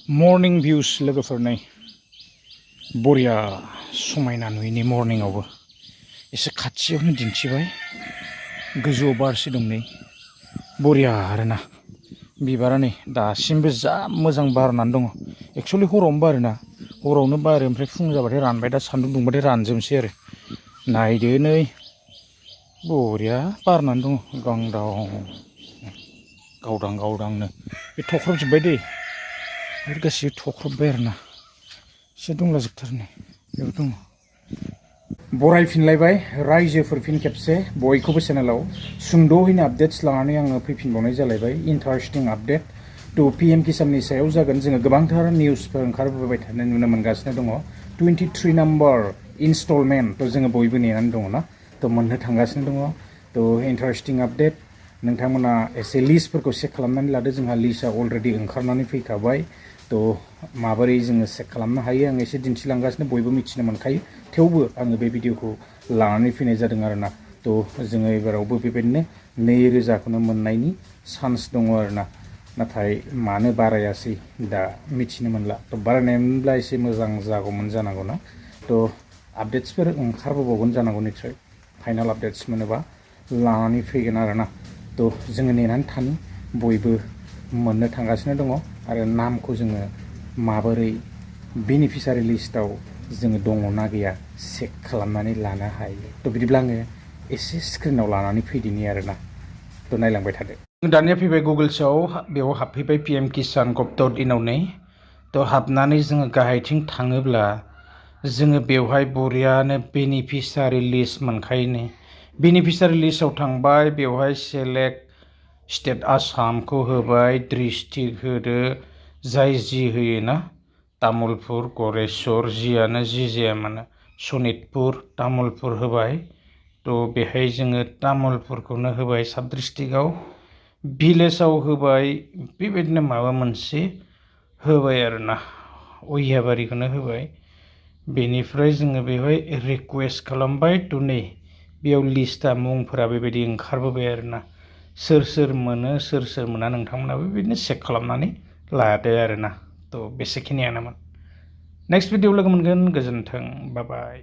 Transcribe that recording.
morning views लोगोफोरनि बरिया समायना नुयिनि मर्निंआवबो एसे खाथियावनो दिन्थिबाय गोजौआव बारसो दं नै बरिया आरोना बिबारा नै दासिमबो जा मोजां बारनानै दङ एक्चुअली हरावनो बारोना हरावनो बारो ओमफ्राय फुं जाबाथाय रानबाय दा सान्दुं दुंबाथाय रानजोबसै आरो नायदो नै बरिया बारनानै दङ गावदां गावदांनो बे थख्रबजोब्बाय दै बेफोर गासिबो थख्रबबाय आरोना एसे दंलाजोबथारो नै बेयाव दङ बरायफिनलायबाय रायजोफोर फिन खेबसे बयखौबो चेनेलाव सुंद'यैनो आपडेट्स लानानै आङो फैफिनबावनाय जालायबाय इन्टारेस्टिं आपडेट PM किसाननि सायाव जागोन जोङो गोबांथार निउसफोर ओंखारबोबाय थानाय नुनो मोनगासिनो दङ 23 नाम्बार इनस्टलमेन्ट जोङो बयबो नेनानै दङ ना मोननो थांगासिनो दङ इन्टारेस्टिं आपडेट नोंथांमोना एसे लिस्टफोरखौ चेक खालामनानै लादो जोंहा लिस्टआ अलरेडि ओंखारनानै फैखाबाय माबोरै जोङो चेक खालामनो हायो आं एसे दिन्थिलांगासिनो बयबो मिथिनो मोनखायो थेवबो आङो बे भिडिअखौ लानानै फैनाय जादों आरोना जोङो एबारावबो बेबायदिनो 2000खौनो मोननायनि चान्स दङ आरोना नाथाय मानो बारायासै दा मिथिनो मोनला बारायनायमोनब्ला एसे मोजां जागौमोन जानांगौना आपडेट्सफोर ओंखारबोबावगोन जानांगौ निस्सय फाइनाल आपडेट्स मोनोबा लानानै फैगोन आरोना जोङो नेनानै थानि बयबो मोननो थांगासिनो दङ आरो नामखौ जोङो माबोरै बेनिफिसारि लिस्टआव जोङो दङना गैया चेक खालामनानै लानो हायो बिदिब्ला आङो एसे स्क्रिनाव लानानै फैदिनि आरोना नायलांबाय थादो दानिया फैबाय गुगोल्सआव बेयाव हाबफैबाय PM किसान gov.in आव नै हाबनानै जोङो गाहायथिं थाङोब्ला जोङो बेवहाय बरियानो बेनिफिसारि लिस्ट मोनखायो नै बेनिफिसारि लिस्टआव थांबाय बेवहाय सेलेक्ट स्टेट आसामखौ होबाय डिस्ट्रिक्ट होदो जाय जि होयोना तामुलपुर गरेस्वर जियानो जि जाया मानो सनितपुर तामुलपुर होबाय बेहाय जोङो तामुलपुरखौनो होबाय साब डिस्ट्रिक्टआव भिलेजाव होबाय बेबायदिनो माबा मोनसे होबाय आरोना अहियाबारिखौनो होबाय बेनिफ्राय जोङो बेवहाय रिकुवेस्ट खालामबाय नै बेयाव लिस्टआ मुंफोरा बेबायदि ओंखारबोबाय आरोना सोर सोर मोनो सोर सोर मोना नोंथांमोनाबो बेबायदिनो चेक खालामनानै लादो आरोना बेसेखिनियानोमोन नेक्स्ट भिडिअ लोगो मोनगोन गोजोन्थों बाय बाय